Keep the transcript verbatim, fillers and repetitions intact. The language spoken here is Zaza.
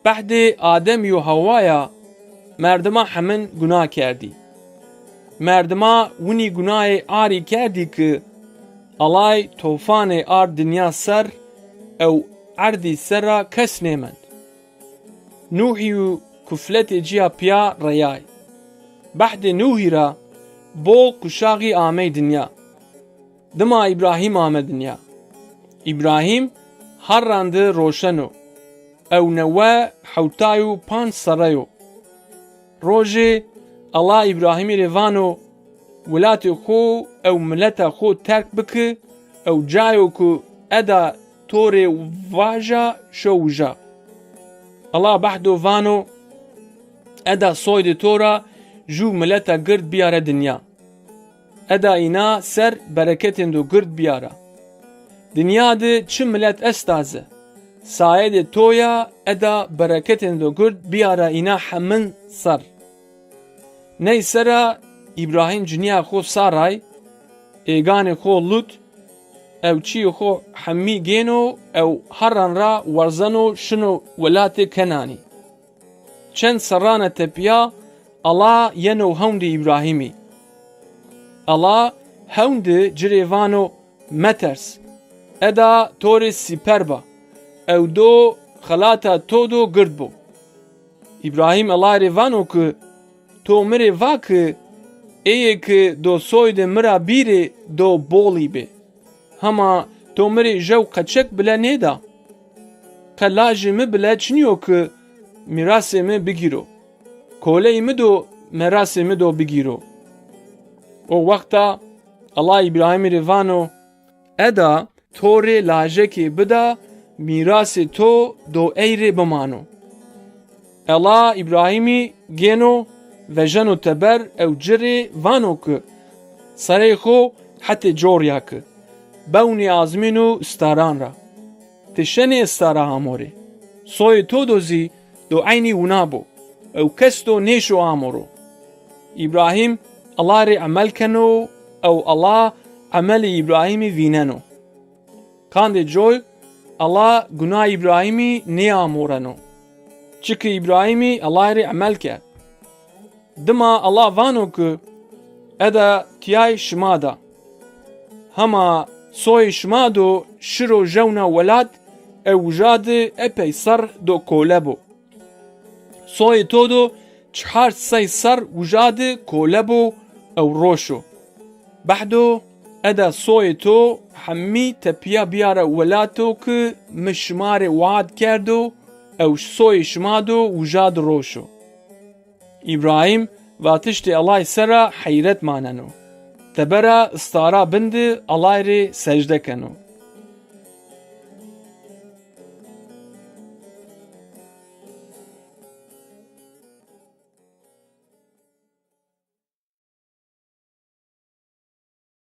Behdê Ademî û Hewaya merdima hemin guna kerdî. Merdima winî gunayê arî kerdî ki Ellay tofanê ard dinya ser ew erdî ser ra kes nêmend. Nuhî û kufletê ci ya pîya reyay. Behdê Nuhî ra bol quşaxî amey dinya. Dima Îbrahîm ame dinya. Îbrahîm Harran di roşeno ew newe hewtay û panc serre yo. Rojê Ella Îbrahîmî rê vano, Welatê xo ew mileta xo terk biki ew cayo ku eda to rê vaja şo wija. Ella behdo vano, Eda soydê to ra jû mileta gird bîyare dinya. Eda îna ser bereketêndo gird bîyara. Dinya di çi milet esta zi, sayedê to ya eda bereketêndo gird bîyara îna hemin ser. Ney sera Îbrahîm cinîya xo Saray, êganê xo Lut, ew çîyê xo hemî gêno ew Harran ra werzeno şino welatê Kenanî. Çend serrane tepîya Ella yeno hewndê Îbrahîmî. Ella hewn di ci rê vano, Meters, eda to rê sîper ba, ew do xelata to do gird bo. Îbrahîm Ella rê vano ki, To mi rê va ki, êyê ki do soydê mi ra bîrê do bolî bê. Hema to mi rê jew qeçek bile nêda. Qe lajê mi bile çinîyo ki mîrasê mi bigîro. Koleyê mi do mîrasê mi do bigîro. O wexta Ella Îbrahîmî rê vano, Eda to rê lajekê bida, mîrasê to do ey rê bimano. Ella Îbrahîmî gêno, vejeno teber ew ci rê vano ki, Serey xo hetê cor ya ki, bewnê azmîn û istaran ra. Ti şenê istara amo rê. Soyê to do zî do eynî wina bo. Ew kes do nêşo amo ro. Îbrahîm Ella rê emel keno ew Ella emelê Îbrahîmî vîneno. Qandê coy, Ella guna Îbrahîmî nêamoreno. Çiki Îbrahîmî Ella rê emel kerd. Dima Ella vano ki, Eda tîyay şima da. Hema soyê şima do şiro jewna welat ew uja di epey serr do kole bo. Soyê to do çihar sey serr uja di kole bo ew roşo. Behdo, eda soyê to hemî tepîya bîyara welato ki mi şima rê wead kerdo ew soyê şima do uja di roşo. Îbrahîm vatiştê Ellay ser ra heyret maneno. Tebera istara bin di Ellay rê secde keno.